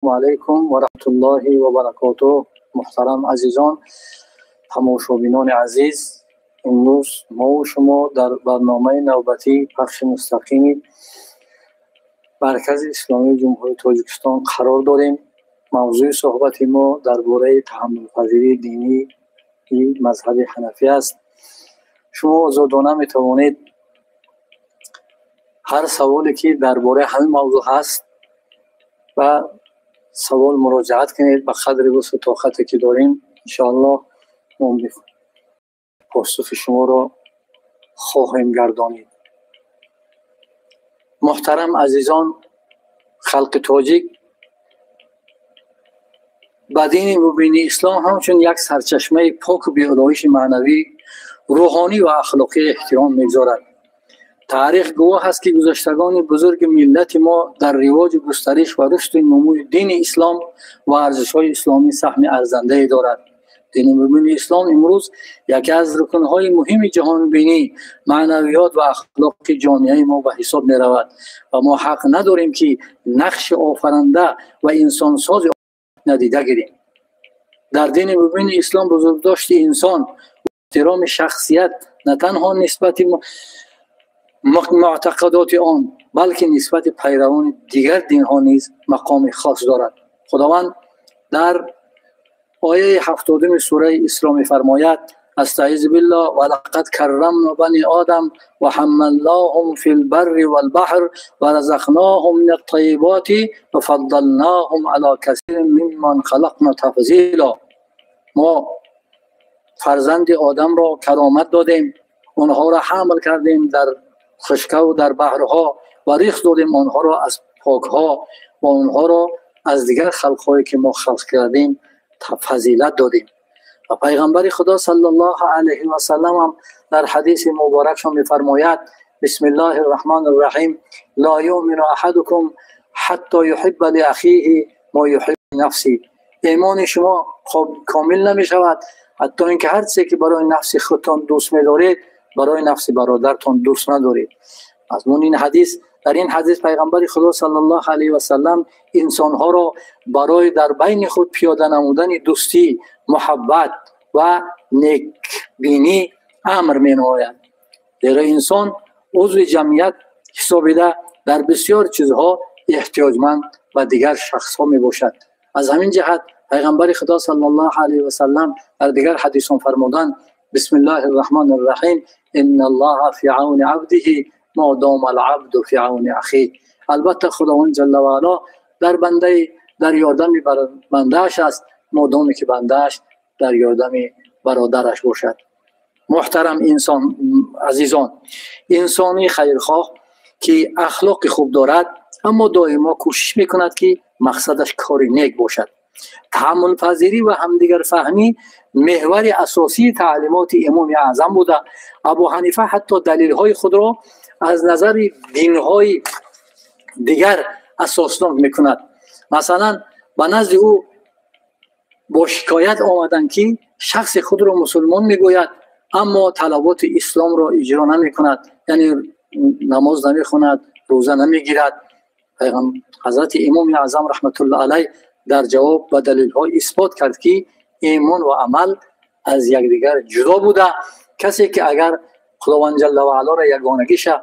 Алайкум ва раҳматуллоҳи ва баракотуҳ. Муҳтарам азизон, тамошобинони азиз, имрӯз мову шумо дар барномаи навбатии пахши мустақими Маркази Исломии Ҷумҳурии Тоҷикистон қарор дорем. Мавзӯи суҳбати мо дар бораи таҳаммулпазирии динии мазҳаби ҳанафӣ аст. Шумо озодона метавонед ҳар саволе ки дар бораи ҳамин мавзӯъ ҳаст ба савол муроҷиат кунед. Ба қадри вусу тоқате ки дорем, иншоаллоҳ мо посухи шуморо хоҳем гардонид. Муҳтарам азизон, халқи тоҷик ба дини мубини ислом ҳамчун як сарчашмаи поку беолоиши маънавӣ, рӯҳонӣ ва ахлоқӣ эҳтиром мегузорад. Таърих гувоҳ аст, ки гузаштагони бузурги миллати мо дар ривоҷу густариш ва рушду нумӯи дини ислом ва арзишҳои исломӣ саҳми арзандае дорад. Дини мубини ислом имрӯз яке аз рукнҳои муҳими ҷаҳонбинӣ, маънавиёт ва ахлоқи ҷомеаи мо ба ҳисоб меравад ва мо ҳақ надорем, ки нақши офаранда ва инсонсози надида гирем. Дар дини мубини ислом бузургдошти инсон, эҳтироми шахсият на танҳо нисбати муътақидоти он, балки нисбати пайравони дигар динҳо низ мақоми хос дорад. Худованд дар ояи 70-уми сураи Исро мефармояд: Астаизу биллоҳ, ва лақад каррамна бани одам ва ҳамалноҳум фил барри вал баҳр ва разақноҳум мин ат-таййиботи ва фаддалноҳум ала касирин мимман халақна тафзила. Мо фарзанди одамро каромат додем, онҳоро ҳамл кардем дар хушкаву дар баҳрҳо ва ризқ додем онҳоро аз покҳо ва онҳоро аз дигар халқҳое ки мо халқ кардем фазилат додем. Ва пайғамбари Худо саллаллоҳу алайҳи васаллам ҳам дар ҳадиси муборакшон мефармояд: бисмиллоҳи рраҳмони рраҳим, ла юъмину аҳадукум ҳатто юҳибба лиахиҳи мо юҳиббу линафси. Имони шумо комил намешавад ҳатто ин ки ҳар чизе ки барои нафси худтон дӯст медоред, барои нафси бародартон дӯст надоред. Мазмуни ин ҳадис, дар ин ҳадис пайғамбари Худо саллаллоҳу алайҳи васаллам инсонҳоро барои дар байни худ пиёда намудани дӯстӣ, муҳаббат ва некбинӣ амр менамояд. Зеро инсон узви ҷамъият ҳисобида дар бисёр чизҳо эҳтиёҷманд ба дигар шахсҳо мебошад. Аз ҳамин ҷиҳат пайғамбари Худо саллаллоҳу алайҳи васаллам дар дигар ҳадисон фармуданд: бисмиллоҳи рраҳмони рраҳим, инналлоҳа фи авни абдиҳи мо дома алабду фи авни ахиҳ. Албатта Худованд ҷалла ва ало дар бандаи дар ёрдами бандааш аст, модоме ки бандааш дар ёрдами бародараш бошад. Муҳтарам инсон азизон, инсони хайрхоҳ ки ахлоқи хуб дорад, аммо доимо кӯшиш мекунад, ки мақсадаш кори нек бошад. Таҳаммулпазирӣ ва ҳамдигарфаҳмӣ меҳвари асосии таълимоти Имоми Аъзам буда, Абу Ҳанифа ҳатто далелҳои худро аз назари динҳои дигар асоснок мекунад. Масалан, ба назди ӯ бо шикоят омаданд, ки шахси худро мусулмон мегӯяд, аммо талаботи исломро иҷро намекунад, яъне намоз намехонад, рӯза намегирад. Ҳазрати Имоми Аъзам раҳматуллоҳ алайҳ дар ҷавоб ба далелҳо исбот кард, ки имон ва амал аз якдигар ҷудо буда, касе ки агар Худованд ҷалла ва алоро ягонагиша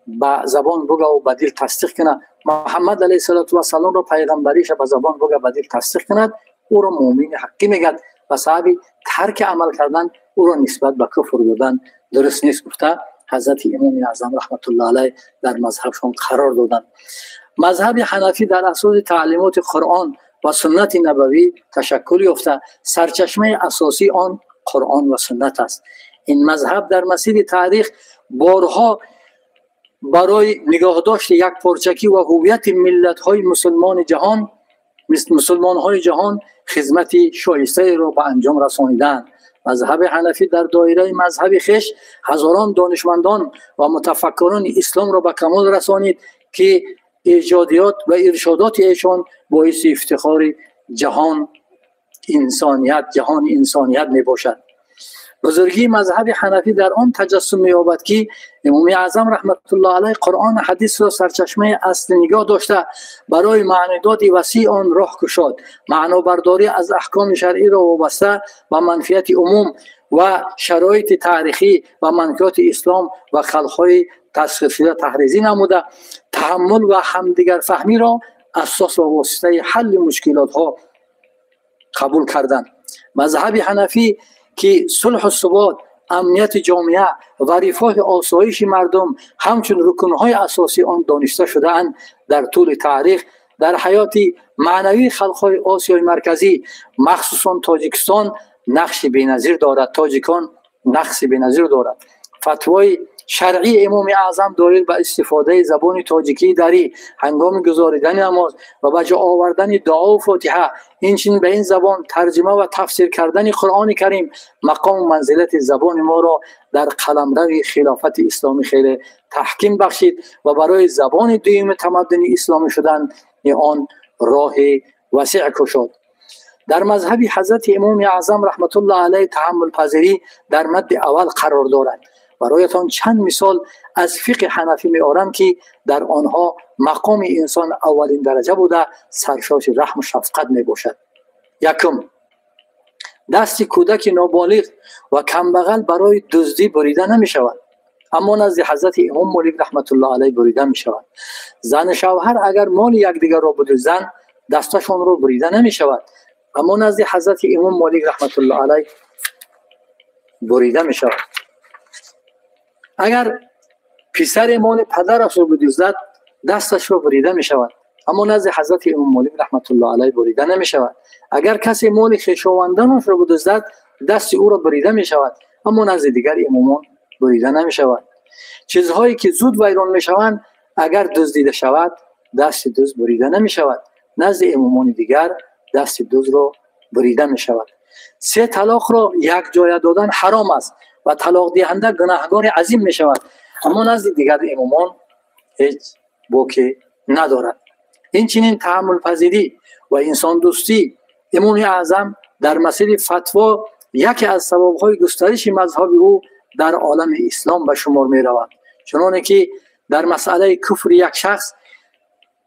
ба забон буга ва ба дил тасдиқ кунад, Муҳаммад алайҳиссалоту вассаломро пайғамбариша ба забон буга, ба дил тасдиқ кунад, ӯро муъмини ҳаққӣ мегӯяд ва сабаби тарки амал кардан ӯро нисбат ба куфр додан дуруст нест, гуфта ҳазрати Имоми Аъзам раҳматуллоҳ алайҳ дар мазҳабшон қарор доданд. Мазҳаби ҳанафӣ дар асоси таълимоти Қуръон ва суннати набавӣ ташаккул ёфта, сарчашмаи асосии он Қуръон ва суннат аст. Ин мазҳаб дар масири таърих борҳо барои нигоҳдошти якпорчакӣ ва ҳуввияти миллатҳои мусулмони ҷаҳон, мусулмонҳои ҷаҳон хизмати шоистаеро ба анҷом расонидаанд. Мазҳаби ҳанафӣ дар доираи мазҳаби хеш ҳазорон донишмандон ва мутафаккирони исломро ба камол расонид, ки эҷодиёт ва иршодоти эшон боиси ифтихори ҷаҳон инсоният, ҷаҳони инсоният мебошад. بزرگی مذهب حنفی در آن تجسم می‌یابد که امام اعظم رحمت الله علیه قرآن و حدیث را سرچشمه اصل نگاه داشته برای معنیداد وسیع آن راه گشاد. معنابرداری از احکام شرعی را وابسته به منفیت عموم و شرایط تاریخی و منفیات اسلام و خلق‌های تسخیر شده تحریزی نموده، تحمل و همدیگر فهمی را اساس و واسطه حل مشکلات ها قبول کردند. مذهب حنفی که صلح و ثبات، امنیت جامعه و رفاه آسایش مردم همچون رکن‌های اساسی آن دانسته شده‌اند، در طول تاریخ در حیات معنوی خلق‌های آسیای مرکزی مخصوصا تاجیکستان نقش بی‌نظیر دارد. تاجیکان نقش بی‌نظیر دارد. فتوای شرعی امام اعظم دایر به استفاده زبان تاجیکی دری هنگام گزاریدن نماز و به جا آوردن دعا و فاتحه، اینچنین به این زبان ترجمه و تفسیر کردن قرآن کریم مقام و منزلت زبان ما را در قلمرو خلافت اسلامی خیلی تحکیم بخشید و برای زبان دوم تمدن اسلامی شدن آن راه وسیع گشاد. در مذهب حضرت امام اعظم رحمت الله علیه تحمل پذیری در مد اول قرار دارد. برایتان چند مثال از فقه حنفی می‌آورم که در آنها مقام انسان اولین درجه بوده سرشار رحم و شفقت میباشد. یکم، دست کودک نابالغ و کمبغل برای دزدی بریده نمی‌شود، اما نزد حضرت امام مالک رحمت الله علیه بریده می‌شود. زن شوهر اگر مال یکدیگر را بدزدند دستشان را بریده نمی‌شود، اما نزد حضرت امام مالک رحمت الله علیه بریده می‌شود. اگر پسر مال پدرش را بدزدد دستش را بریده می شود، اما نزد حضرت امام مالک رحمت الله علیه بریده نمی شود. اگر کسی مال خویشاوندانش را بدزدد دست او را بریده می شود، اما نزد دیگر امامان بریده نمی شود. چیزهایی که زود ویران می شوند اگر دزدیده شود دست دزد بریده نمی شود، نزد امامان دیگر دست دزد را بریده می شود. 3 طلاق را یک جای دادن حرام است و طلاق دهنده گناهگار عظیم می شود، اما نزد دیگر امامان هیچ باکی ندارد. این چنین تحمل پذیری و انسان دوستی امام اعظم در مسیر فتوا یکی از سبب‌های گسترش مذهب او در عالم اسلام به شمار می رود. چنانه که در مسئله کفر یک شخص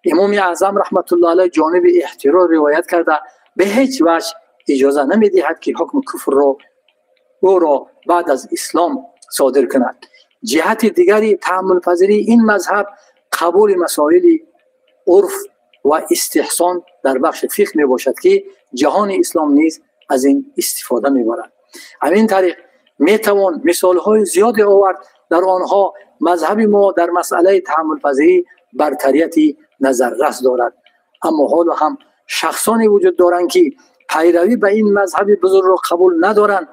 امام اعظم رحمت الله علیه جانب احترام روایت کرده به هیچ وجه اجازه نمی دهد که حکم کفر را او را بعد از اسلام صادر کند. جهت دیگری تحمل پذیری این مذهب قبول مسائل عرف و استحسان در بخش فقه می باشد که جهان اسلام نیز از این استفاده می برد. همین طریق می توان مثال های زیادی آورد، در آنها مذهب ما در مسئله تحمل پذیری برتریت نظررس دارد. اما حالا هم شخصانی وجود دارند که پیروی به این مذهب بزرگ را قبول ندارند.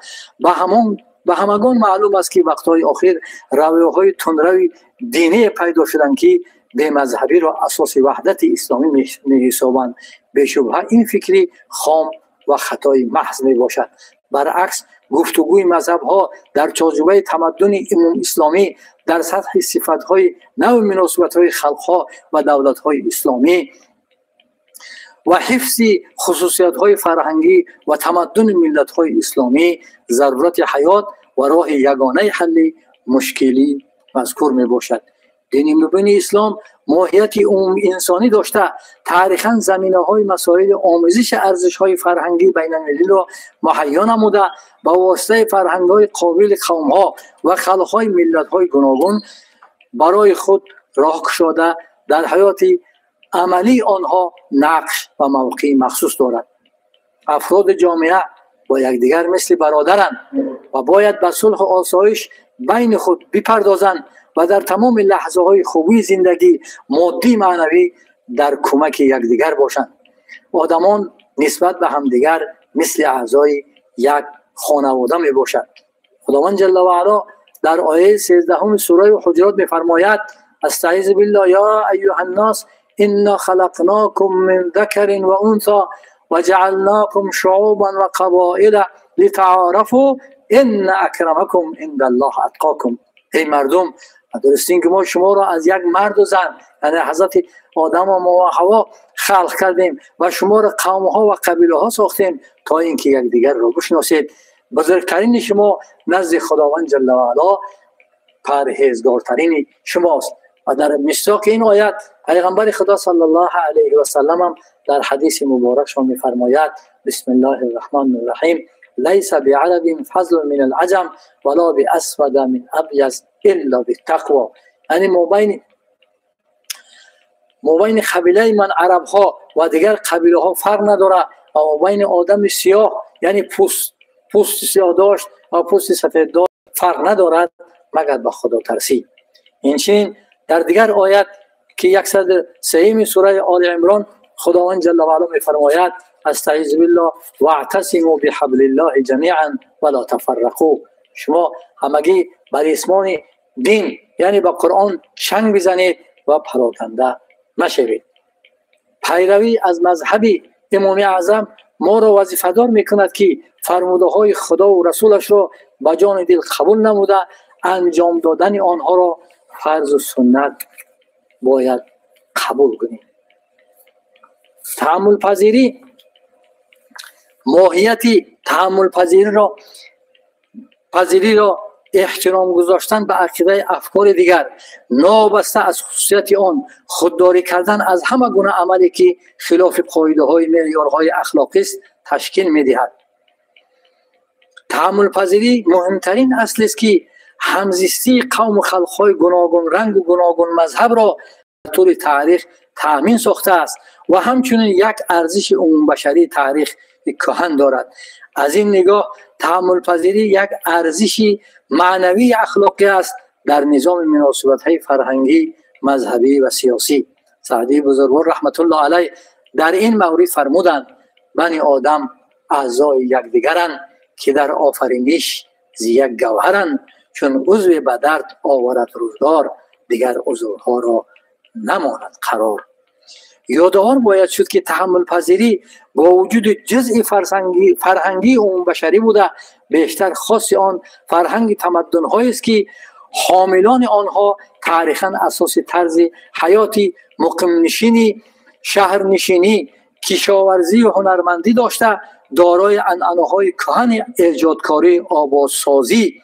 به همگان معلوم است که وقتهای آخر رویه‌های تندروی دینی پیدا شدند که به مذهبی را اساس وحدت اسلامی می‌حسابند. به شبهه این فکری خام و خطای محض میباشد. برعکس گفتگوی مذهب‌ها در چارچوبه تمدن عموم اسلامی در سطح صفت‌های نو مناسبت‌های خلق‌ها و دولت‌های اسلامی و حفظ خصوصیت‌های فرهنگی و تمدن ملت‌های اسلامی ضرورت حیات و راه یگانه حل مشکلی مذکور میباشد. دین مبین اسلام ماهیت عموم انسانی داشته تاریخاً زمینه‌های مسائل آموزش ارزش‌های فرهنگی بین المللی را مهیا نموده با واسطه فرهنگ‌های قابل قوم‌ها و خلق‌های ملت‌های گوناگون برای خود راه گشاده در حیات عملی آنها نقش و موقع مخصوص دارد. افراد جامعه با یکدیگر مثل برادرند و باید به صلح و آسایش بین خود بپردازند و در تمام لحظه های خوبی زندگی مادی معنوی در کمک یکدیگر باشند. آدمان نسبت به همدیگر مثل اعضای یک خانواده می باشند. خداوند جل و علا در آیه 13 سوره حجرات می فرماید: استعیذ بالله یا ایها الناس انا خلقناکم من ذکر و انثی و جعلناکم شعوبا و قبائل لتعارفوا ان اکرمکم عند الله اتقاکم. ای مردم، درست این که ما شما را از یک مرد و زن، یعنی حضرت آدم و ما و حوا خلق کردیم و شما را قوم ها و قبیله ها ساختیم تا اینکه یکدیگر را بشناسید. بزرگترین شما نزد خداوند جل و علا پرهیزگارترین شماست. و در مصداق این آیت پیغمبر خدا صلی الله علیه و سلم هم در حدیث مبارکشان می‌فرماید: بسم الله الرحمن الرحیم، لیس بعرب فضل من العجم ولا باسود من ابیض الا بالتقوی. یعنی مابین قبیله من عرب ها و دیگر قبیله ها فرق نداره و مابین آدم سیاه، یعنی پوست سیاه داشت و پوست سفید داشت، فرق ندارد مگر به خدا ترسی. اینچنین در دیگر آیت که 103 سوره آل عمران خداوند جل و علا می‌فرماید: استعیذ بالله واعتصموا بحبل الله جمیعا ولا تفرقوا. شما همگی بر اسمان دین، یعنی با قرآن چنگ بزنید و پراکنده مشوید. پیروی از مذهب امام اعظم ما را وظیفه‌دار میکند که فرموده های خدا و رسولش را با جان دل قبول نموده انجام دادن آنها را فرض و سنت باید قبول کنیم. تحمل پذیری، ماهیت تحمل پذیری را احترام گذاشتن به عقیده افکار دیگر نابسته از خصوصیت آن، خودداری کردن از همه گونه عملی که خلاف قاعده های معیارهای اخلاقی است تشکیل می‌دهد. تحمل پذیری مهمترین اصل است که همزیستی قوم و خلق‌های گوناگون رنگ و گوناگون مذهب را در طول تاریخ تأمین ساخته است و همچنین یک ارزش عموم بشری تاریخ کهن دارد. از این نگاه تحمل پذیری یک ارزش معنوی اخلاقی است در نظام مناسبت‌های فرهنگی، مذهبی و سیاسی. سعدی بزرگوار رحمت الله علیه در این مورد فرمودند: بنی آدم اعضای یکدیگرند که در آفرینش ز یک گوهرند، چون عضو به درد آورد روزگار، دیگر عضوها را نماند قرار. یادآور باید شد که تحمل پذیری با وجود جزء فرهنگی عموم بشری بوده، بیشتر خاص آن فرهنگ تمدن‌هایی است که حاملان آنها تاریخاً اساس طرز حیات مقیم‌نشینی، شهرنشینی، کشاورزی و هنرمندی داشته، دارای عنعنه‌های کهن ایجادکاری آبادسازی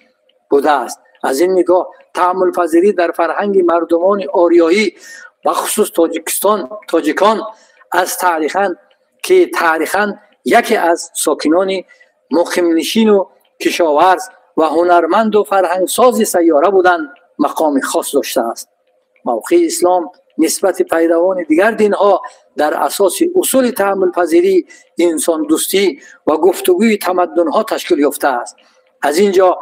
بوده است. از این نگاه تحمل پذیری در فرهنگ مردمان آریایی و خصوص تاجیکان از تاریخاً که تاریخاً یکی از ساکنان مقیم‌نشین و کشاورز و هنرمند و فرهنگساز سیاره بودند مقام خاص داشته است. موقع اسلام نسبت پیروان دیگر دینها در اساس اصول تحمل پذیری، انسان دوستی و گفتگوی تمدنها تشکیل یافته است. از اینجا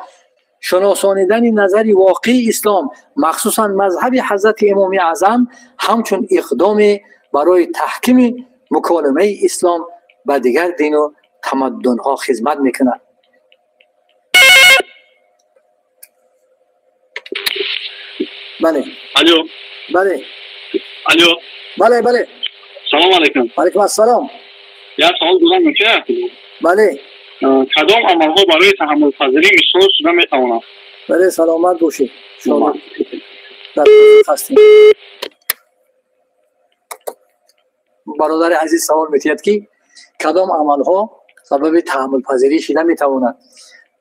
شناسانیدن نظر واقعی اسلام، مخصوصا مذهب حضرت امام اعظم، همچون اقدام برای تحکیم مکالمه اسلام به دیگر دین و تمدنها خدمت میکند. بله. الو. بله. الو. بله بله. سلام علیکم. علیکم السلام. یک سوال دارم که بله، کدام عملها برای تحمل پذیری مثال شده میتواند؟ بله، سلامت باشید. شما در هستیم. برادر عزیز سوال میتید که کدام عملها سبب تحمل پذیری شده میتواند؟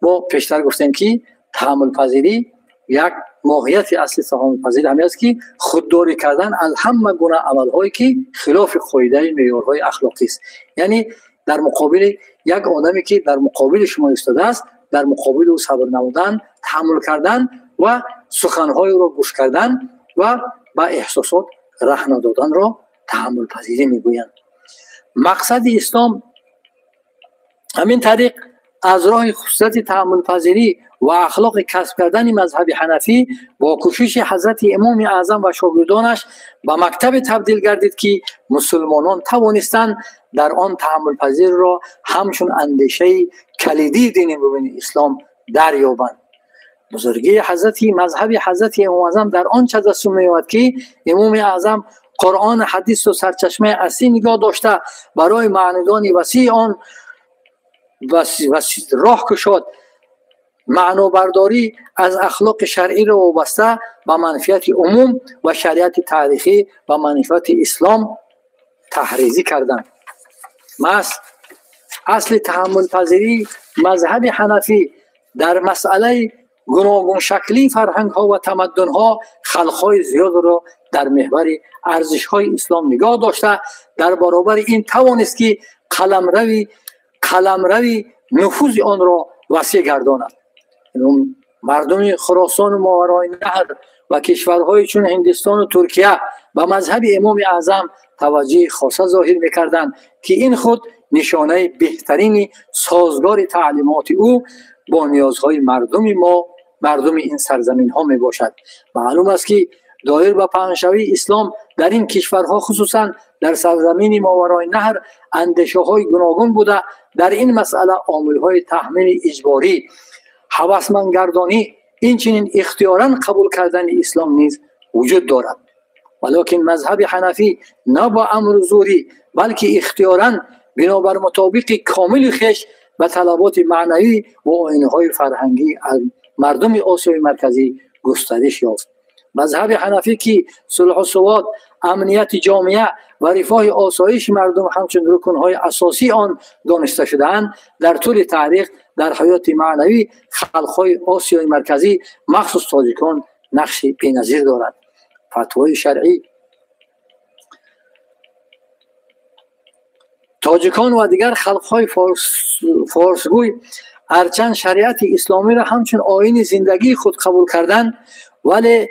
ما پیشتر گفتیم که تحمل پذیری یک ماهیت اصلی تحمل پذیری همین است که خودداری کردن از همه گونه عملهایی که خلاف قاعده معیارهای اخلاقی است. یعنی در مقابل یک آدمی که در مقابل شما ایستاده است، در مقابل او صبر نمودن، تحمل کردن و سخنهای او را گوش کردن و به احساسات ره ندادن را تحمل پذیری میگویند. مقصد اسلام همین طریق از راه خصوصیت تحمل پذیری و اخلاق کسب کردن مذهب حنفی با کوشش حضرت امام اعظم و شاگردانش به مکتب تبدیل گردید که مسلمانان توانستند در آن تحمل پذیر را همچون اندیشه کلیدی دین مبین اسلام دریابند. بزرگی حضرت مذهب حضرت امام اعظم در آن تجسم می‌یابد که امام اعظم قرآن، حدیث و سرچشمه اصلی نگاه داشته برای معنیدان وسیع آن راه کشاد. معنابرداری از اخلاق شرعی را وابسته به منفعت عموم و شریعت تاریخی و منفعت اسلام تحریزی کردند. اصل تحمل پذیری مذهب حنفی در مسئله گوناگون شکلی فرهنگ ها و تمدن ها خلق های زیاد را در محور ارزش های اسلام نگاه داشته، در برابر این توانست که قلمروی نفوذ آن را وسیع گرداند. مردم خراسان و ماورای نهر و کشورهای چون هندستان و ترکیه به مذهب امام اعظم توجه خاصه ظاهر میکردند که این خود نشانه بهترین سازگار تعلیمات او با نیازهای مردم ما، مردم این سرزمین ها می باشد. معلوم است که دایر به پهنشوی اسلام در این کشورها، خصوصا در سرزمین ماورای نهر، اندیشه های گوناگون بوده. در این مسئله عامل های تحمیل اجباری، هوسمندگردانی، این چنین اختیارا قبول کردن اسلام نیز وجود دارد. ولیکن مذهب حنفی نه با امر زوری بلکه اختیارا بنابر مطابق کامل خویش به طلبات معنوی و آیین‌های فرهنگی از مردم آسیای مرکزی گسترش یافت. مذهب حنفی که صلح و ثبات، امنیت جامعه و رفاه آسایش مردم همچون رکن‌های اساسی آن دانسته شده‌اند، در طول تاریخ در حیات معنوی خلق‌های آسیای مرکزی مخصوص تاجیکان نقش بی‌نظیر دارد. فتوای شرعی تاجیکان و دیگر خلق‌های فارسگوی هرچند شریعت اسلامی را همچون آیین زندگی خود قبول کردند، ولی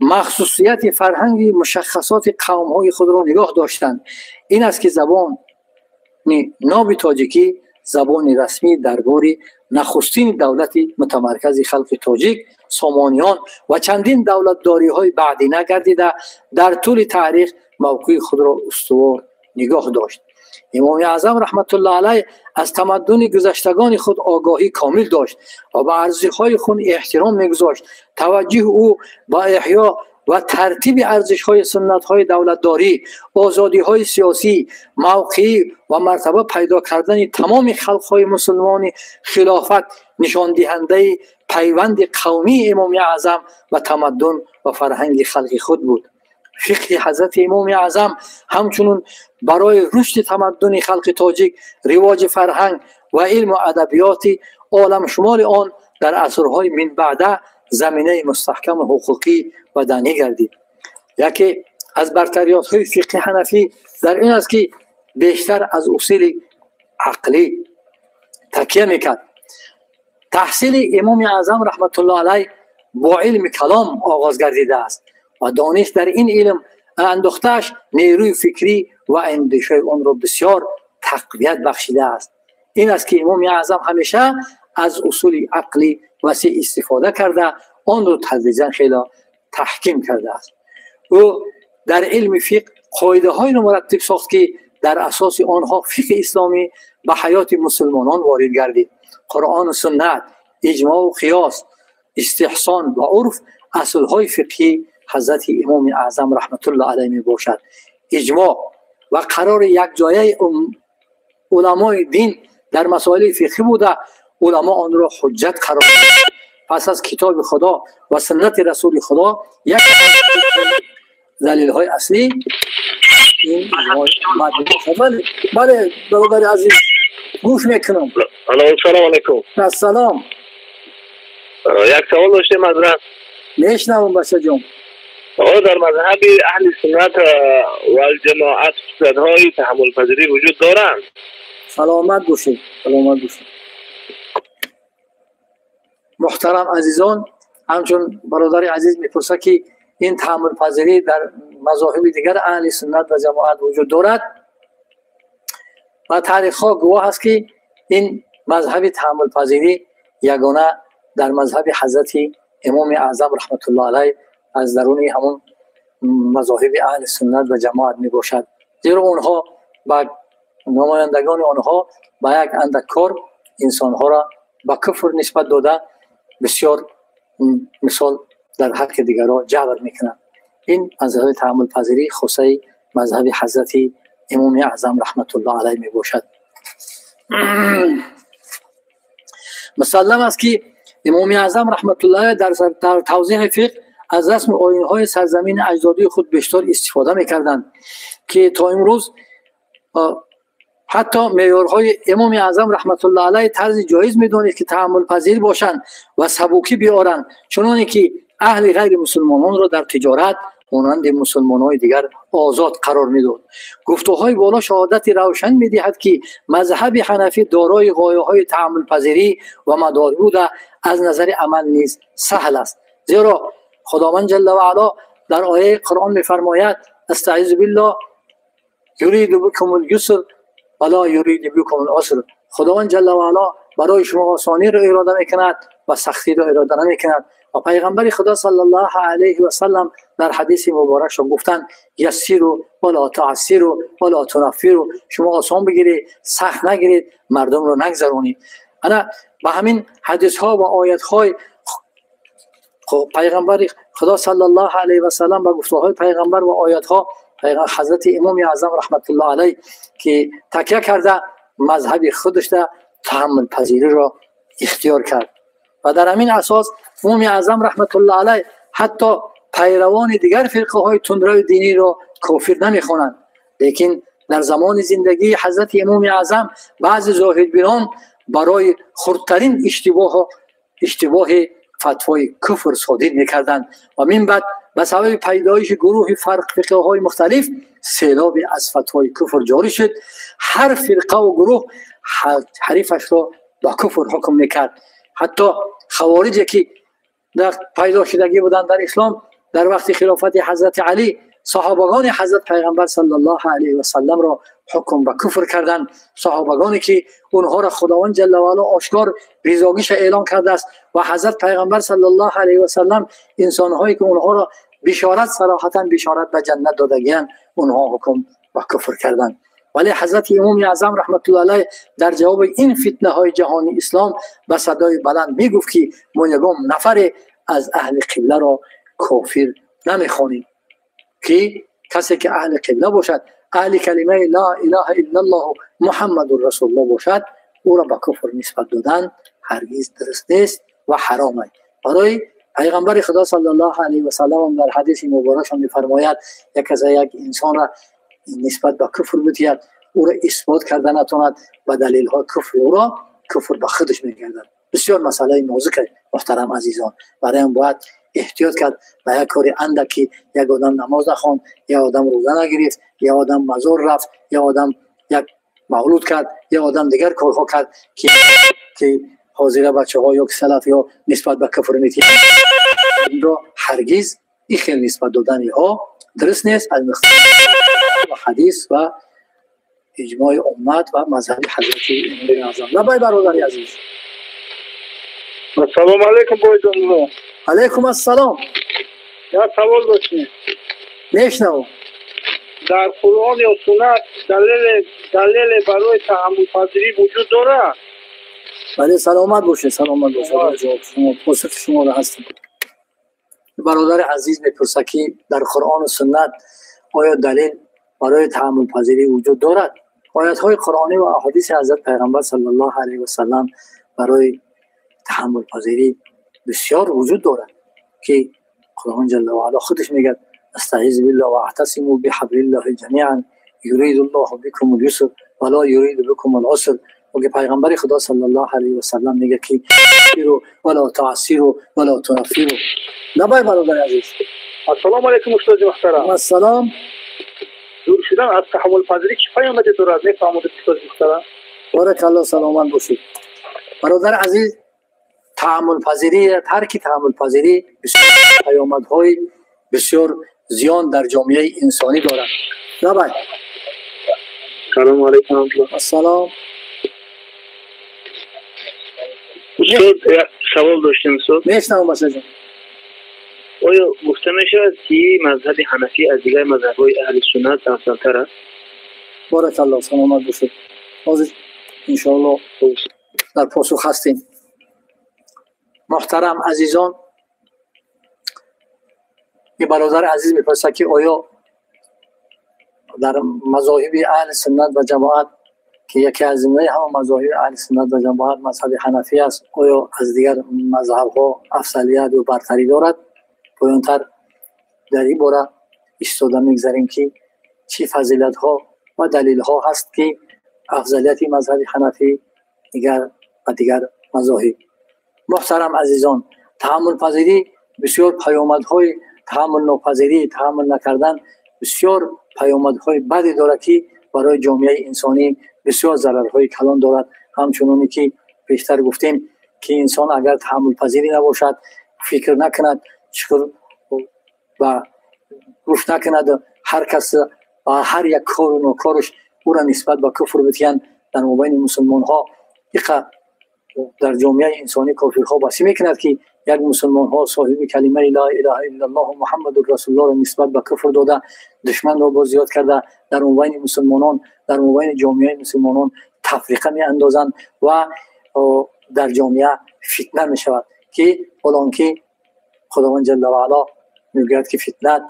مخصوصیت فرهنگی مشخصات قوم‌های خود را نگاه داشتند. این است که زبان ناب تاجیکی زبان رسمی دربار نخستین دولت متمرکز خلق تاجیک سامانیان و چندین دولتداری‌های بعدی نگردیده در طول تاریخ موقع خود را استوار نگاه داشت. امام اعظم رحمت الله علیه از تمدن گذشتگان خود آگاهی کامل داشت و به ارزش‌های خود احترام می‌گذاشت. توجه او با احیا و ترتیب ارزش‌های سنت‌های دولتداری، آزادی‌های سیاسی، موقعی و مرتبه پیدا کردن تمام خلق‌های مسلمان خلافت نشان دهنده پیوند قومی امام اعظم و تمدن و فرهنگ خلق خود بود. فقه حضرت امام اعظم همچنین برای رشد تمدن خلق تاجیک، رواج فرهنگ و علم و ادبیات عالم شمال آن در عصرهای من بعده زمینه مستحکم حقوقی و دینی گردید. یکی از برتریات‌های فقه حنفی در این است که بیشتر از اصول عقلی تکیه میکرد. تحصیل امام اعظم رحمت الله علیه با علم کلام آغاز گردیده است و دانش در این علم اندوختش نیروی فکری و اندیشه آن را بسیار تقویت بخشیده است. این است که امام اعظم همیشه از اصول عقلی وسیع استفاده کرده، آن را تدریجا خیلی تحکیم کرده است. او در علم فقه قاعده های را مرتب ساخت که در اساس آنها فقه اسلامی به حیات مسلمانان وارد گردید. قرآن و سنت، اجماع و قیاس، استحسان و عرف اصل های فقهی حضرت امام اعظم رحمت الله علیه می باشد. اجماع و قرار یک جایه علمای دین در مسائل فقهی بوده، علما آن را حجت قرار پس از کتاب خدا و سنت رسول خدا یک دلیل های اصلی این اجماع. بله برادر عزیز گوش میکنم. سلام علیکم. السلام. یک سوال داشتیم حضرت. میشنوم بچه جان. آقا در مذهب اهل سنت و الجماعت خصوصیت‌های تحمل پذیری وجود دارند؟ سلامت باشید. سلامت باشید. محترم عزیزان، همچون برادر عزیز میپرسه که این تحمل پذیری در مذاهب دیگر اهل سنت و جماعت وجود دارد و تاریخ ها گواه است که این مذهب تحمل پذیری یگانه در مذهب حضرت امام اعظم رحمت الله علیه از درون همون مذاهب اهل سنت و جماعت می باشد. زیرا اونها با نمایندگان آنها با یک اندک کار انسانها را با کفر نسبت داده بسیار مثال در حق دیگران جبر میکنند. این مذهب تحمل پذیری خاصه مذهب حضرت امام اعظم رحمت الله علیه می باشد. مسلم است که امام اعظم رحمت الله در توضیح فقه از رسم آیین‌های سرزمین اجدادی خود بیشتر استفاده میکردند که تا امروز ҳатто меъёрҳои имоми аъзам раҳматуллоҳ алайҳ тарзи ҷоиз медонед, ки таҳаммулпазир бошанд ва сабукӣ биёранд, чуноне ки аҳли ғайри мусулмононро дар тиҷорат монанди мусулмонҳои дигар озод қарор медод. Гуфтуҳои боло шаҳодати равшан медиҳад, ки мазҳаби ҳанафӣ дорои ғояҳои таҳаммулпазирӣ ва мадорӣ буда, аз назари амал низ саҳл аст. Зеро Худованд ҷалла ва ало дар ояи Қуръон мефармояд: астаъизу биллоҳ юриду бикумул юср ва ло юриду бикумул уср. Худованд ҷалла ва ало барои шумо осониро ирода мекунад ва сахтиро ирода намекунад. Ва пайғамбари Худо саллаллоҳу алайҳи васаллам дар ҳадиси муборакшон гуфтанд: яссиру ва ло туассиру ва ло тунаффиру. Шумо осон бигиред, сахт нагиред, мардумро нагзаронед. Ана ба ҳамин ҳадисҳо ва оятҳои пайғамбари Худо саллаллоҳу алайҳи васаллам ба гуфтаҳои пайғамбар ва оятҳо ҳазрати имоми аъзам раҳматуллоҳ алайҳ ки такя карда мазҳаби худашда таҳаммулпазириро ихтиёр кард. Ва дар ҳамин асос имоми аъзам раҳматуллоҳ алайҳ ҳатто пайравони дигар фирқаҳои тундрави диниро кофир намехонанд. Лекин дар замони зиндагии ҳазрати имоми аъзам баъзе зоҳидбинон барои хурдтарин иштибоҳи фатвои куфр содир мекарданд ва мин баъд ба сабаби пайдоиши гурӯҳи фирқаҳои мухталиф селоби аз фатвои куфр ҷорӣ шуд. Ҳар фирқаву гурӯҳ ҳарифашро ба куфр ҳукм мекард. Ҳатто хавориҷе ки дар пайдо шудагӣ буданд дар ислом дар вақти хилофати ҳазрати Алӣ, саҳобагони ҳазрат пайғамбар саллаллоҳу алайҳи васалламро ҳукм ба куфр карданд. Саҳобагоне ки онҳоро Худованд ҷалла ва ало ошкор ризогиша эълон кардааст ва ҳазрат пайғамбар саллаллоҳу алайҳи васаллам инсонҳое ки онҳоро бишорат сароҳатан бишорат ба ҷаннат додагиянд, онҳо ҳукм ба куфр карданд. Вале ҳазрати имоми аъзам раҳматуллоҳ алайҳ дар ҷавоби ин фитнаҳои ҷаҳони ислом ба садои баланд мегуфт, ки мо ягон нафаре аз аҳли қибларо кофир намехонем, ки касе ки аҳли қибла бошад, аҳли калимаи ла илаҳа иллаллоҳу муҳаммадур расулуллоҳ бошад, ӯро ба куфр нисбат додан ҳаргиз дуруст нест ва ҳаром аст. Барои пайғамбари Худо саллаллоҳу алайҳи васаллам дар ҳадиси муборакшон мефармояд: як каса як инсонро нисбат ба куфр бутиҳад, ӯро исбот карда натавонад, ба далелҳои куфри ӯро куфр ба худаш мегардад. Бисёр масъалаи нозук аст, муҳтарам азизон. Барои он бояд эҳтиёт кард ба як кори андак, ки як одам намоз нахонд, як одам рӯза нагирифт, як одам мазор рафт, як одам як мавлуд кард, як одам дигар корҳо кард, ки ҳозира бачаҳо ё ки салаф ё нисбат ба куфр метиҳанд, инро ҳаргиз ин хел нисбат додани ҳо дуруст нест. Аз ҳадис ва иҷмои уммат ва мазҳаби ҳазрати имоми аъзам. Лабай бародари азиз. Ассалому алайкум, бойҷонло. Алайкум ассалом. Як савол доштем. Мешнавам. Дар Қуръон ё суннат далеле барои таҳаммулпазирӣ вуҷуд дорад? Бале, саломат бошед, саломат бошед. Ҷавоб шумо, посухи шуморо ҳастем. Бародари азиз мепурсад, ки дар Қуръону суннат оё далел барои таҳаммулпазирӣ вуҷуд дорад? Оятҳои қуръонӣ ва аҳодиси ҳазрат пайғамбар саллаллоҳу алайҳи васаллам барои таҳаммулпазирӣ бисёр вуҷуд дорад, ки Худованд ҷалла ва ало худаш мегӯяд: астаъизу биллаҳ ва аътасиму биҳаблиллаҳи ҷамиан юридуллоҳу бикумул юср ва ло юриду бикумул уср. Ва ки пайғамбари Худо саллаллоҳу алайҳи васаллам мегӯяд, ки ва ло туассиру ва ло тунаффиру. Лабай бародари азиз. Ассалому алайкум устоди муҳтарам. Ассалом. Дур шудан аз таҳаммулпазирӣ чӣ паёмаде дорад? Мефаҳмодед устоди муҳтарам? Баракаллоҳ, саломат бошед. Бародари азиз, таҳаммулпазирӣ, тарки таҳаммулпазирӣ бисёр паёмадҳои бисёр зиён дар ҷомеаи инсонӣ дорад. Лабай. Салому алайкум. Ассалом. Устод, як савол доштем, устод. Мешнавам, бачаҷон. Оё гуфта мешавад, ки мазҳаби ҳанафӣ аз дигар мазҳабҳои аҳли суннат афзалтар аст? Баракаллоҳ, саломат бошед. Ҳозир иншоаллоҳ дар посух ҳастем. Муҳтарам азизон, ин бародари азиз мепурсад, ки оё дар мазоҳиби аҳли суннат ва ҷамоат, ки яке аз зимнаи ҳама мазоҳиби аҳли суннат ва ҷамоат мазҳаби ҳанафӣ аст, оё аз дигар мазҳабҳо афзалият ё бартарӣ дорад? Поёнтар дар ин бора истода мегзарем, ки чӣ фазилатҳо ва далилҳо ҳаст, ки афзалияти мазҳаби ҳанафӣ дигар ва дигар мазоҳиб. Муҳтарам азизон, таҳаммулпазирӣ бисёр паёмадҳои таҳаммулнопазирӣ, таҳаммул накардан бисёр паёмадҳои баде дорад, ки барои ҷомеаи инсонӣ бисёр зарарҳои калон дорад. Ҳамчуноне ки пештар гуфтем, ки инсон агар таҳаммулпазирӣ набошад, фикр накунад, шукр ва гӯш накунад, ҳар кас ва ҳар як кору нокораш ӯро нисбат ба куфр битиҳанд, дар мобайни мусулмонҳо иқа дар ҷомеаи инсонӣ кофирҳо басӣ мекунад, ки як мусулмонҳо соҳиби калимаи ла илаҳа иллаллоҳ муҳаммадур расулуллоҳро нисбат ба куфр дода, душманро боз зиёд карда, дар мобайни мусулмонон, дар мобайни ҷомеаи мусулмонон тафриқа меандозанд ва дар ҷомеа фитна мешавад, ки ҳолон ки Худованд ҷалла ва ало мегӯяд, ки фитнат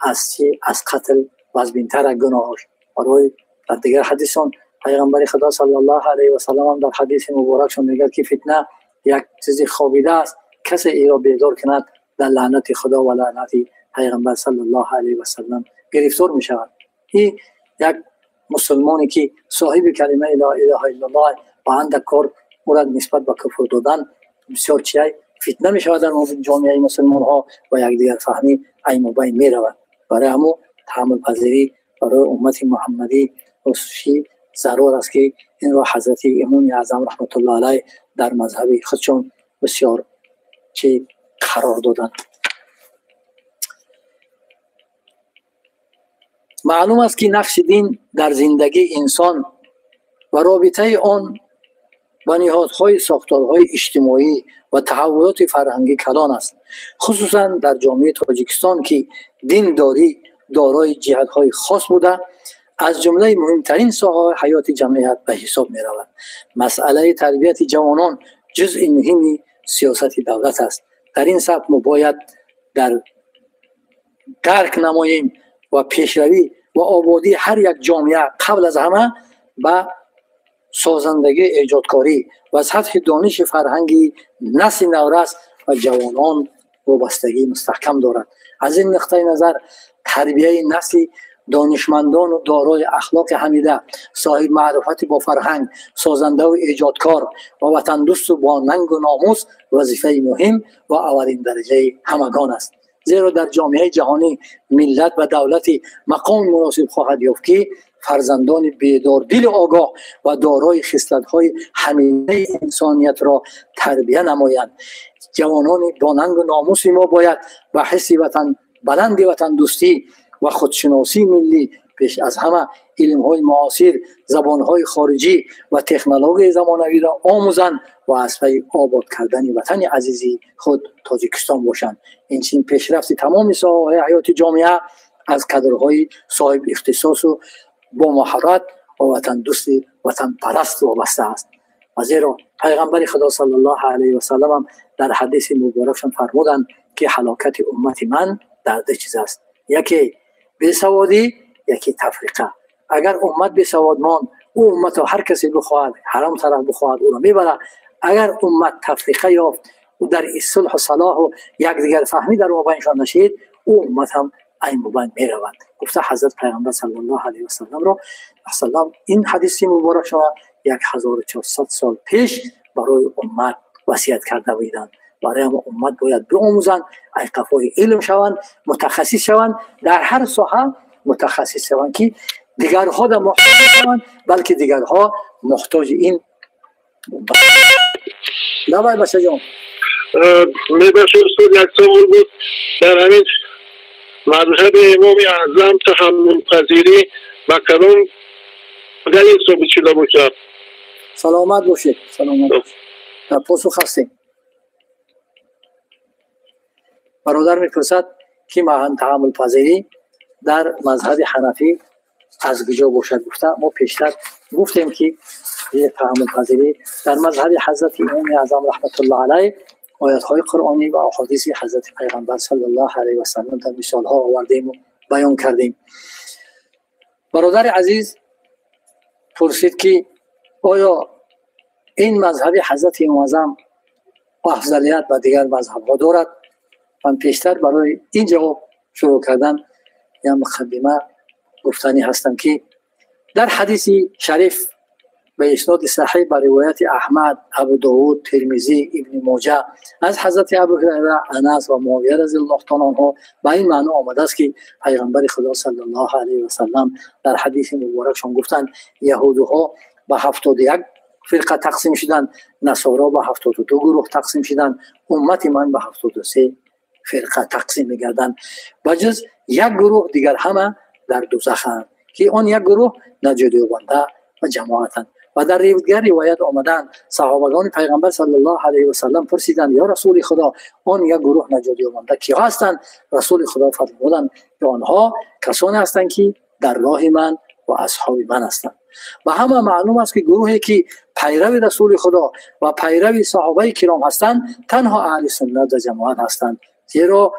аз чӣ? Аз қатл вазбинтар гуноҳаш. Барои дар дигар ҳадисон пайғамбари Худо саллаллоҳу алайҳи васаллам ҳам дар ҳадиси муборакшон мегӯяд, ки фитна як чизи хобида аст, касе иро бедор кунад дар лаънати Худо ва лаънати пайғамбар саллаллоҳу алайҳи васаллам гирифтор мешавад. Ин як мусулмоне ки соҳиби калимаи ла илаҳа иллаллоҳ ва андак кор ӯро нисбат ба куфр додан бисёр чиай фитна мешавад дар ҷомеаи мусулмонҳо ва якдигарфаҳмӣ ай мобайн меравад. Барои ҳамун таҳаммулпазирӣ барои уммати муҳаммадӣ хусусӣ зарур аст, ки инро ҳазрати имоми аъзам раҳматуллоҳи алайҳ дар мазҳаби худшон бисёр чӣ қарор доданд. Маълум аст, ки нақши дин дар зиндагии инсон ва робитаи он ба ниҳодҳои сохторҳои иҷтимоӣ ва таҳаввулоти фарҳангӣ калон аст, хусусан дар ҷомеаи Тоҷикистон, ки диндорӣ дорои ҷиҳатҳои хос буда, аз ҷумлаи муҳимтарин соҳаҳои ҳаёти ҷамъият ба ҳисоб меравад. Масъалаи тарбияти ҷавонон ҷузъи муҳими сиёсати давлат аст. Дар ин сатҳ мо бояд дар дарк намоем ва пешравӣ ва ободии ҳар як ҷомеа қабл аз ҳама ба созандагии эҷодкорӣ ва сатҳи дониши фарҳанги насли наврас ва ҷавонон вобастагии мустаҳкам дорад. Аз ин нуқтаи назар тарбияи насли донишмандону дорои ахлоқи ҳамида, соҳиби маърифати бо фарҳанг, созандаву эҷодкор ва ватандӯсту бо нангу номус вазифаи муҳим ва аввалин дараҷаи ҳамагон аст. Зеро дар ҷомеаи ҷаҳонӣ миллат ва давлати мақоми муносиб хоҳад ёфт, ки фарзандони бедордилу огоҳ ва дорои хислатҳои ҳамидаи инсониятро тарбия намоянд. Ҷавонони бо нангу номуси мо бояд ба ҳисси ватан баланди ватандӯстӣ ва худшиносии миллӣ пеш аз ҳама илмҳои муосир, забонҳои хориҷӣ ва технологияи замонавиро омӯзанд ва аз пайи обод кардани ватани азизи худ Тоҷикистон бошанд. Инчунин пешрафти тамоми соҳаҳои ҳаёти ҷомеа аз кадрҳои соҳиби ихтисосу бо маҳорат ва ватандӯсти ватанпараст вобаста аст. Ва зеро пайғамбари Худо саллаллоҳу алайҳи васаллам ҳам дар ҳадиси муборакшон фармуданд, ки ҳалокати уммати ман дар ду чиз аст: яке бесаводӣ, яке тафриқа. Агар уммат бесавод монд, ӯ умматро ҳар касе бихоҳад, ҳаром тараф бихоҳад, ӯро мебарад. Агар уммат тафриқа ёфт, ӯ дар сулҳу салоҳу якдигарфаҳмӣ дар мобайншон нашид, ӯ уммат ҳам ай мобайн меравад. Гуфта ҳазрат пайғамбар саллаллоҳу алайҳи васалламро саллам ин ҳадиси муборакшона 1400 сол пеш барои уммат васият карда буданд. Барои ҳам уммат бояд биомӯзанд, айқафои илм шаванд, мутахассис шаванд, дар ҳар соҳа мутахассис шаванд, ки дигарҳо да муҳтоҷ шаванд, балки дигарҳо муҳтоҷи ин. Давай бачаҷон. Мебахшед устод, як савол буд дар ҳамин мазҳаби имоми аъзам таҳаммулпазирӣ ба кадом далел собит шуда бошад? Саломат бошед, саломат бошед. Дар посух ҳастем. Бародар мепурсад, ки таҳаммулпазирӣ дар мазҳаби ҳанафӣ аз куҷо бошад. Гуфта мо пештар гуфтем, ки таҳаммулпазирӣ дар мазҳаби ҳазрати имоми аъзам раҳматуллоҳи алайҳ оятҳои қуръонӣ ва аҳодиси ҳазрати пайғамбар саллаллоҳу алайҳи васаллам дар мисолҳо овардем ва баён кардем. Бародари азиз пурсид, ки оё ин мазҳаби ҳазрати имом аъзам афзалият ба дигар мазҳабҳо дорад? Ман пештар барои ин ҷавоб шурӯъ кардан як муқаддима гуфтанӣ ҳастам, ки дар ҳадиси шариф به اسناد صحیح به روایت احمد، ابو داود، ترمذی، ابن ماجه از حضرت ابو هریره، انس و معاویه رضی الله تعالی عنها به این معنا آمده است که پیغمبر خدا صلی الله علیه و سلم در حدیث مبارکشان گفتند یهودها به 71 فرقه تقسیم شدند، نصارا به 72 گروه تقسیم شدند، امت من به 73 فرقه تقسیم می‌گردند، بجز یک گروه دیگر همه در دوزخند که آن یک گروه نجات یابنده و جماعتند. و در دیگر روایت آمدند صحابگان پیغمبر صلی الله علیه و سلم پرسیدند یا رسول خدا آن یک گروه نجات یابنده کیها هستند؟ رسول خدا فرمودند که آنها کسانی هستند که در راه من و اصحاب من هستند. و همه معلوم است که گروهی که پیرو رسول خدا و پیرو صحابه کرام هستند تنها اهل سنت و جماعت هستند، زیرا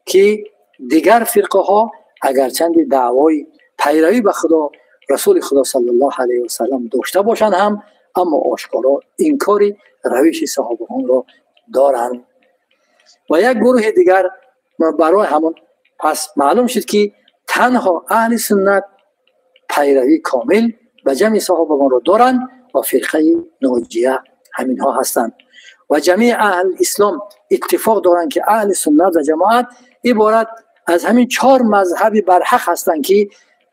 که دیگر فرقه ها اگرچند دعوای پیروی به خدا رسول خدا صلی الله علیه و سلم داشته باشند هم، اما آشکارا انکار روش صحابگان را دارند. و یک گروه دیگر برای همون، پس معلوم شد که تنها اهل سنت پیروی کامل به جمع صحابگان را دارند و فرقه ناجیه همین ها هستند. و جمیع اهل اسلام اتفاق دارند که اهل سنت و جماعت عبارت از همین 4 مذهب برحق هستند که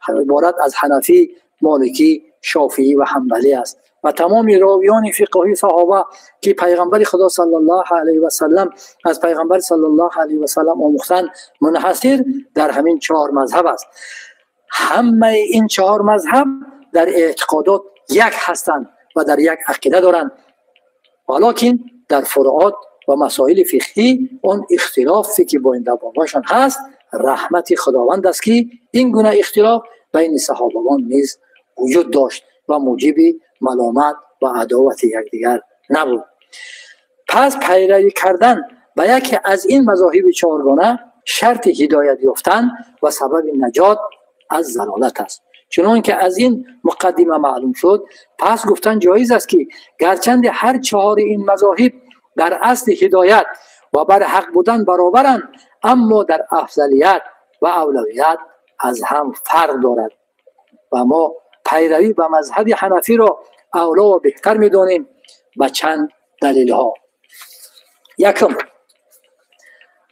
عبارت از حنفی، مالکی، شافعی و حنبلی است. و تمام راویان فقهی صحابه که پیغمبر خدا صلی الله علیه و سلم از پیغمبر صلی الله علیه و سلم آموختند منحصر در همین 4 مذهب است. همه این 4 مذهب در اعتقادات یک هستند و در یک عقیده دارند، ولیکن در فروعات و مسائل فقهی آن اختلافی که با این باباشان هست رحمت خداوند است که این گونه اختلاف بین صحابگان نیز وجود داشت و موجب ملامت و عداوت یکدیگر نبود. پس پیروی کردن به یکی از این مذاهب چهارگانه شرط هدایت یافتن و سبب نجات از ضلالت است. چنان که از این مقدمه معلوم شد، پس گفتن جایز است که گرچند هر 4 این مذاهب در اصل هدایت و بر حق بودن برابرند، اما در افضلیت و اولویت از هم فرق دارد و ما پیروی به مذهب حنفی را اولا و بهتر میدانیم به چند دلیل ها. یکم،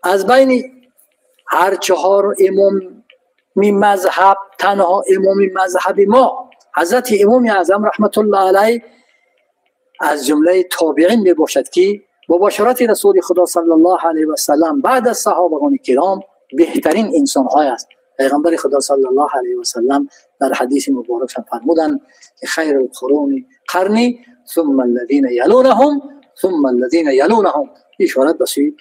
از بین هر 4 امام مذهب تنها امام مذهب ما حضرت امام اعظم رحمت الله علیه از جمله تابعین می باشد که با بشارت رسول خدا صلی الله علیه و سلم بعد از صحابگان کرام بهترین انسان های است. پیغمبر خدا صلی الله علیه و سلم در حدیث مبارک فرمودند که خیر القرون قرنی ثم الذین یلونهم ثم الذین یلونهم، اشاره به سوی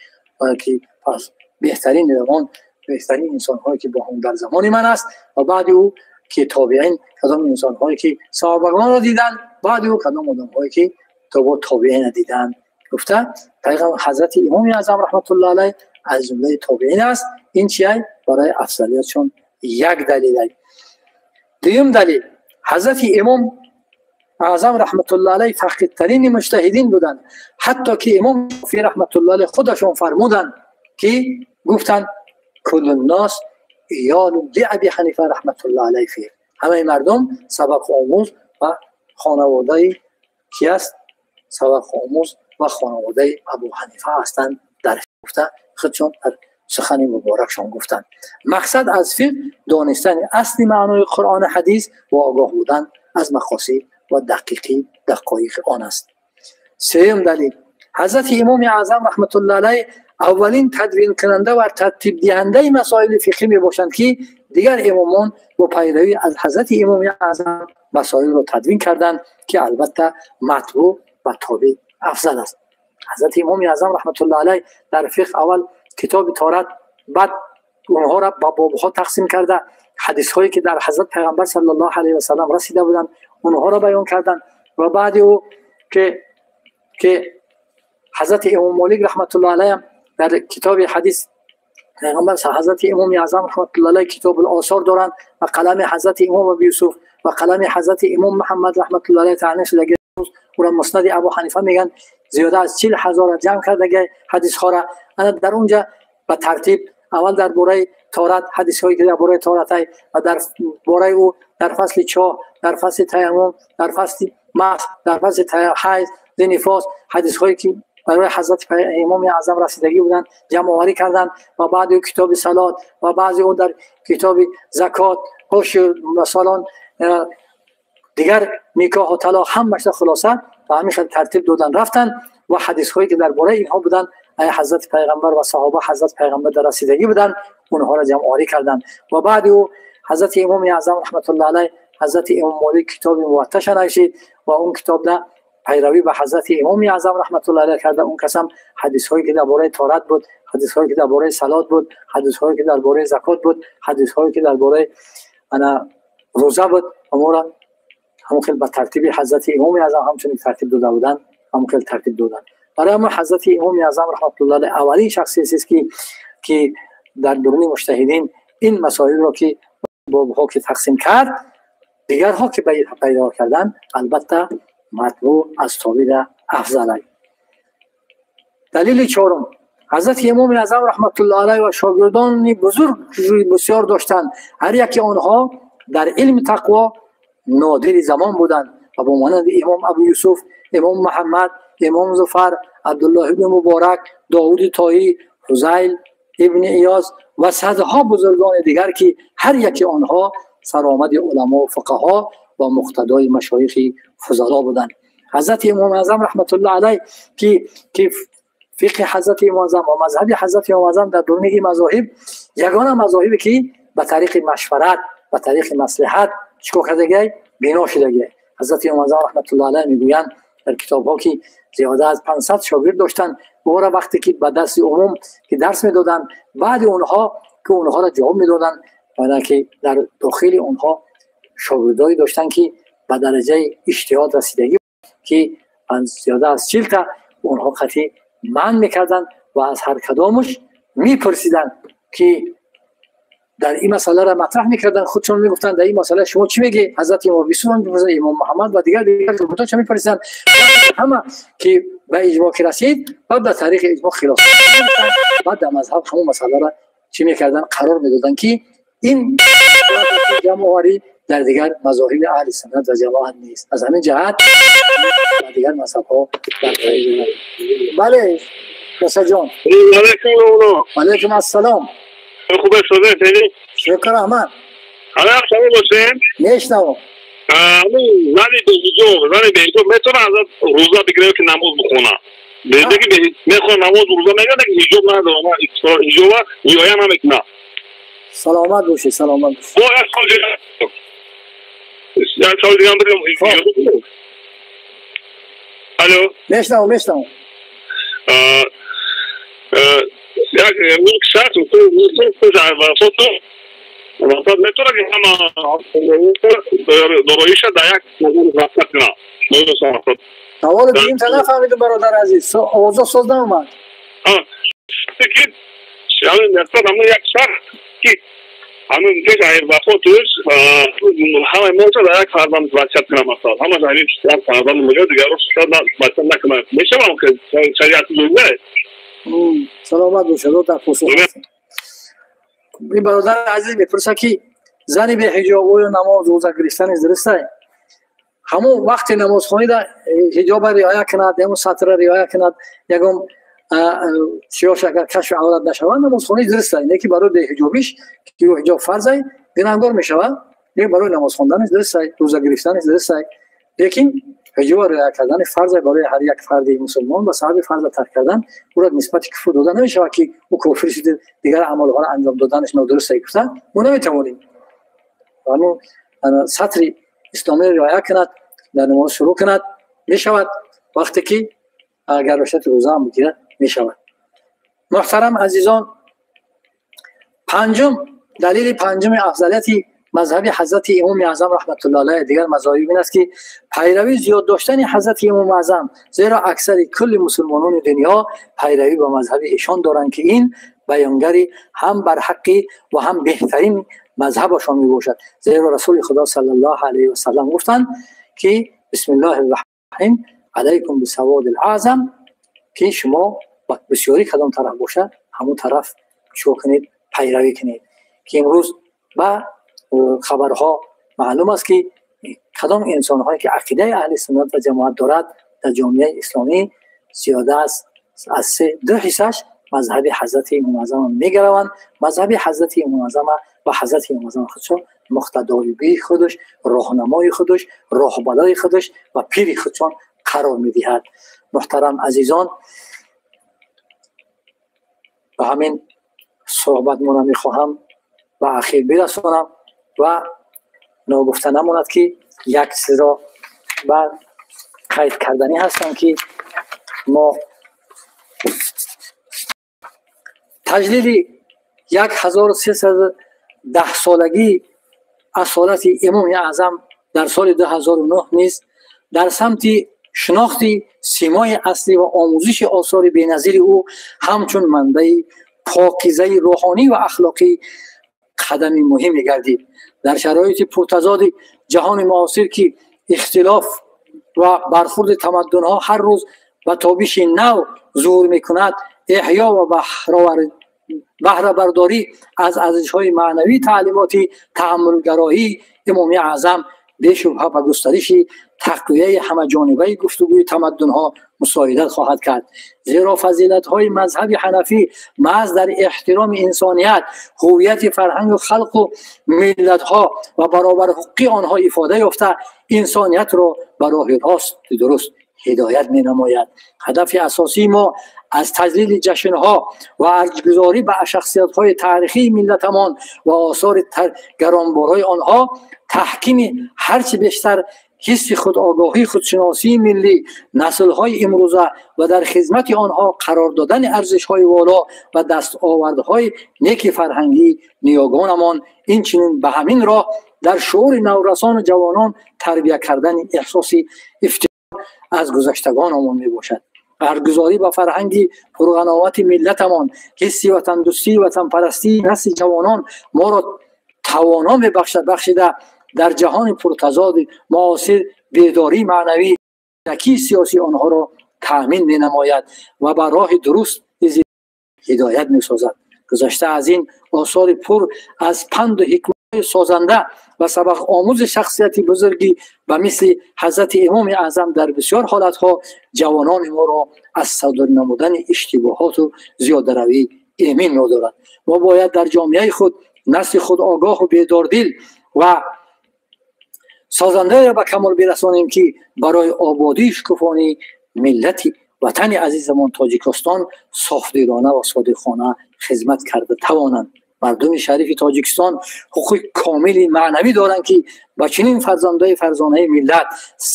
که پس بهترین زمان بهترین انسان هایی که با هم در زمان من است و بعد او که تابعین، کدام انسان هایی که صحابگان را دیدن، بعد او کدام آدم هایی که تابعین دیدن. گفته پیغمبر حضرت امام اعظم رحمت الله علیه از جمله تابعین است. این چیه؟ برای افضلیتشون یک دلیل. دوم دلیل، حضرت امام اعظم رحمت الله علیه فقیه ترین مجتهدین بودند، حتی که امام شافعی رحمت الله علیه خودشون فرمودند که گفتند کل الناس عیال لابی حنیفه رحمت الله علیه فیه، همه مردم سبق آموز و خانواده کی است؟ سبق آموز و خانواده ابو حنیفه هستند. در گفته خودشون در سخن مبارکشان گفتند مقصد از فقه دانستن اصل معنای قرآن حدیث و آگاه بودن از مقاصد و دقیقی دقایق آن است. سوم دلیل، حضرت امام اعظم رحمت الله علیه اولین تدوین کننده و ترتیب دهنده مسائل فقهی می باشند که دیگر امامان با پیروی از حضرت امام اعظم مسائل را تدوین کردند که البته مطبوع و تابع افضل است. حضرت امام اعظم رحمت الله علیه در فقه اول کتاب تورات، بعد اونها را با بابها تقسیم کرده، حدیث هایی که در حضرت پیغمبر صلی الله علیه و سلم رسیده بودند اونها را بیان کردند و بعد او که حضرت امام مالک رحمت الله علیه در کتاب حدیث پیغمبر حضرت امام اعظم رحمت الله علیه کتاب الاثار دارند و قلم حضرت امام ابو یوسف و قلم حضرت امام محمد رحمت الله علیه تعالی شده، او را مسند ابو حنیفه میگن، زیاده از 40,000 جمع کرده حدیث ها را. انا در اونجا به ترتیب اول درباره تورات حدیث هایی که درباره تورات های و در باره او در فصل چاه дар фасли таяммум, дар фасли масҳ, дар фасли ҳайз, нифос, ҳадисҳое ки барои ҳазрати имоми аъзам расидагӣ буданд ҷамъоварӣ карданд ва баъди ӯ китоби салот ва баъзе ӯ дар китоби закот, ҳушр, масалан дигар никоҳу талоқ, ҳамаашро хулоса ба ҳамин хел тартиб додан рафтанд ва ҳадисҳое ки дар бораи инҳо буданд, ай ҳазрати пайғамбар ва саҳоба ҳазрати пайғамбар дар расидагӣ буданд, онҳоро ҷамъоварӣ карданд. Ва баъди ӯ ҳазрати имоми аъзам раҳматуллоҳи алайҳ ҳазрати имом Молик китоби Муватташа навишид ва он китобда пайравӣ ба ҳазрати имоми аъзам раҳматуллоҳи алайҳ карда, он касам ҳадисҳое ки дар бораи торат буд, ҳадисҳое ки дар бораи салот буд, ҳадисҳое ки дар бораи закот буд, ҳадисҳое ки дар бораи ана рӯза буд, онро ҳамон хел ба тартиби ҳазрати имоми аъзам ҳамчунин тартиб дода буданд, ҳамон хел тартиб доданд. Барои ҳамон ҳазрати имоми аъзам раҳматуллоҳи алайҳ аввалин шахсияте ки дар дуруни муҷтаҳидин ин масоилро ки бобҳо ки тақсим кард, дигарҳо ки пайдо карданд, албатта матбӯъ аз тобида афзал. Далели чорум, ҳазрати имоми аъзам раҳматуллоҳи алайҳ ва шогирдони бузург бисёр доштанд. Ҳар яке онҳо дар илми тақво нодири замон буданд ва бо монанди имом Абу Юсуф, имом Муҳаммад, имом Зуфар, Абдуллоҳ ибни Муборак, Довуди Тоӣ, Фузайл ибни Иёз ва садҳо бузургони дигар ки ҳар яке онҳо саромади уламо ва фуқаҳо ва муқтадои машоихи фузало буданд. ҳазрати имом аъзам раҳматуллоҳи алайҳ ки фиқҳи ҳазрати имом аъзам ва мазҳаби ҳазрати имом аъзам дар дуруни ин мазоҳиб ягона мазоҳибе ки ба тариқи машварат, ба тариқи маслиҳат чикор кардагиай, бино шудагиай. ҳазрати имом аъзам раҳматуллоҳи алайҳ мегӯянд дар китобҳо ки зиёда аз 500 шогирд доштанд, ӯро вақте ки ба дасти умум ки дарс медоданд, баъди онҳо ки онҳоро ҷавоб медоданд, ки дар дохили онҳо шогирдое доштанд ки ба дараҷаи иҷтиҳод расидагӣ ки зиёда аз 40 та онҳо қатъӣ манъ мекарданд ва аз ҳар кадомаш мепурсиданд ки дар ин масъаларо матраҳ мекарданд, худшон мегуфтанд дар ин масъала шумо чӣ мегӯед? ҳазрати имом Юсуф мепурсиданд, имом Муҳаммад ва дигар шогирдон чӣ мепурсиданд? Ҳама ки ба иҷмоъ ки расид, баъд дар тариқи иҷмоъ хилоф, баъд дар мазҳаб ҳамон масъаларо чӣ мекарданд? Қарор медоданд ки ин ҷамъоварӣ дар дигар мазоҳиби аҳли суннат ва ҷамоат нест. Аз ҳамин ҷиҳат дар дигар мазҳабҳо бале Мусаҷон. Алайкум ассалом. خوب استاد شکر احمد. حالا شما باشین؟ میشنوم. زنی به حجاب، زنی به حجاب میتونه از روزه بگیره که نماز بخونه. دیگه میخواد نماز روزه میگه که حجاب نداره، حجاب رعایت نمیکنه. سلامت باشی، سلامت باشی. با یک سال دیگه، یک سال دیگه هم بریم. الو. میشنوم میشنوم. یک شخص میتونه که همه داراییش در یک وقت کنه. سوال دیگه تا نفهمیدم برادر عزیز، آوازا ساز نامد. یک شخص که ҳамин пеш аз вафоташ ҳамаи мо дар як фарзанд васият кунам, масалан ҳама дар як фарзанд мегӯяд, дигарро шояд васият накунад. Мешавам ки шариат мегӯяд. Саломат бошед, дар посух. Ин бародари азиз мепурсад ки зани беҳиҷоб оё намоз рӯза гирифтани дуруст аст? Ҳамон вақти намозхонида ҳиҷоба риоя кунад, ягон сатра риоя кунад, ягон чиёш агар кашфи аврат нашавад, намозхонӣ дуруст аст. Лекин барои беҳиҷобиш ки ӯ ҳиҷоб фарз аст, гунаҳгор мешавад. Лекин барои намоз хонданаш дуруст аст, рӯза гирифтанаш дуруст аст. Лекин ҳиҷоба риоя кардани фарз аст барои ҳар як фарди мусулмон ва сабаби фарза тарк кардан ӯро нисбати куфр дода намешавад ки ӯ кофир шуда дигар амалҳоро анҷом доданаш нодуруст аст гуфта мо наметавонем. Ҳамон сатри исломиро риоя кунад, дар намоз шурӯъ кунад, мешавад. Вақте ки агар бошад рӯза ҳам бигирад мешавад. Муҳтарам азизон, панҷум далели панҷуми афзалияти мазҳаби ҳазрати имоми аъзам раҳматуллоҳи алайҳ дигар мазоҳиб ин аст ки пайравӣ зиёд доштани ҳазрати имоми аъзам, зеро аксари кулли мусулмонони дунё пайравӣ ба мазҳаби эшон доранд ки ин баёнгари ҳам барҳаққӣ ва ҳам беҳтарин мазҳабашон мебошад. Зеро расули худо саллаллоҳу алайҳи васаллам гуфтанд ки бисмиллоҳи рраҳмони рраҳим алайкум бисаводи аъзам, ки шумо ба бисёрӣ кадом тараф бошад ҳамон тараф чико кунед, пайравӣ кунед. Ки имрӯз ба хабарҳо маълум аст ки Кадом инсонҳое ки ақидаи аҳли суннат ва ҷамоат дорад дар ҷомеаи исломӣ зиёда аст аз ду ҳиссаш мазҳаби ҳазрати имом аъзам мегараванд. Мазҳаби ҳазрати имом аъзам ва ҳазрати имом аъзам худшон муқтадои худаш, роҳнамои худаш, роҳбалои худаш ва пири худшон қарор медиҳад. Муҳтарам азизон, ба ҳамин суҳбатмона мехоҳам ба ахир бирасонам ва ногуфта намонад ки як чизро ба қайд карданӣ ҳастам ки мо таҷлили 1310 солагии асолати имоми аъзам дар соли 2009 низ дар самти шинохти симои аслӣ ва омӯзиши осори беназири ӯ ҳамчун манбаи покизаи рӯҳонӣ ва ахлоқӣ қадами муҳиме гардид. Дар шароити пуртазоди ҷаҳони муосир ки ихтилоф ва бархурди тамаддунҳо ҳар рӯз ба тобиши нав зуҳур мекунад, эҳё ва баҳрабардорӣ аз арзишҳои маънавии таълимоти таъаммулгароии имоми аъзам бешубҳа ба густариши тақвияи ҳамаҷонибаи гуфтугӯи тамаддунҳо мусоидат хоҳад кард. Зеро фазилатҳои мазҳаби ҳанафӣ маҳз дар эҳтироми инсоният, ҳуввияти фарҳангу халқу миллатҳо ва баробарҳуқуқи онҳо ифода ёфта, инсониятро ба роҳи рости дуруст ҳидоят менамояд. Ҳадафи асосии мо аз таҷлили ҷашнҳо ва арҷгузорӣ ба шахсиятҳои таърихии миллатамон ва осори гаронборои онҳо таҳкими ҳарчи бештар ҳисси худогоҳии худшиносии миллӣ, наслҳои имрӯза ва дар хизмати онҳо қарор додани арзишҳои воло ва дастовардҳои неки фарҳангии ниёгонамон, инчунин ба ҳамин роҳ дар шуури наврасону ҷавонон тарбия кардани эҳсоси ифтихор аз гузаштагонамон мебошад. Арҷгузорӣ ба фарҳанги пурғановати миллатамон, ҳисси ватандӯстӣ, ватанпарастии насли ҷавонон моро тавоно мебахшад, бахшида дар ҷаҳони пуртазоди муосир бедории маънавӣ, якии сиёсии онҳоро таъмин менамояд ва ба роҳи дуруст ҳидоят месозад. Гузашта аз ин, осори пур аз панду ҳикматҳои созанда ва сабақомӯзи шахсияти бузургӣ ба мисли ҳазрати имоми аъзам дар бисёр ҳолатҳо ҷавонони моро аз садр намудани иштибоҳоту зиёдаравӣ эмин медорад. Мо бояд дар ҷомеаи худ насли худогоҳу бедордил ва созандаеро ба камол бирасонем ки барои ободии шукуфонии миллати ватани азизамон Тоҷикистон софдилона ва содиқона хизмат карда тавонанд. Мардуми шарифи Тоҷикистон ҳуқуқи комили маънавӣ доранд ки ба чунин фарзандои фарзонаи миллат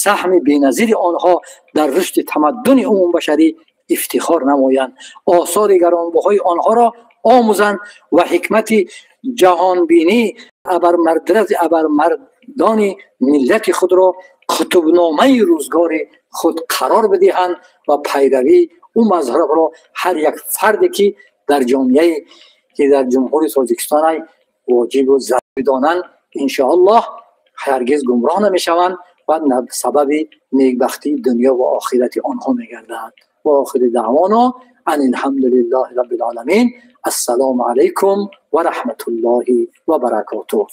саҳми беназири онҳо дар рушди тамаддуни умумбашарӣ ифтихор намоянд, осори гаронбаҳои онҳоро омӯзанд ва ҳикмати ҷаҳонбинӣ абармардони миллати худро қутубномаи рӯзгори худ қарор бидиҳанд ва пайравии ӯ мазҳабро ҳар як фарде ки дар ҷомеае ки дар ҷумҳурии Тоҷикистон воҷибу зарур бидонанд, иншоаллоҳ ҳаргиз гумроҳ намешаванд ва сабаби некбахтии дунё ва охирати онҳо мегарданд. Ва охири даъвоно ан алҳамдулиллаҳи раббил оламин. Ассалому алайкум ва раҳматуллоҳи ва баракотуҳ.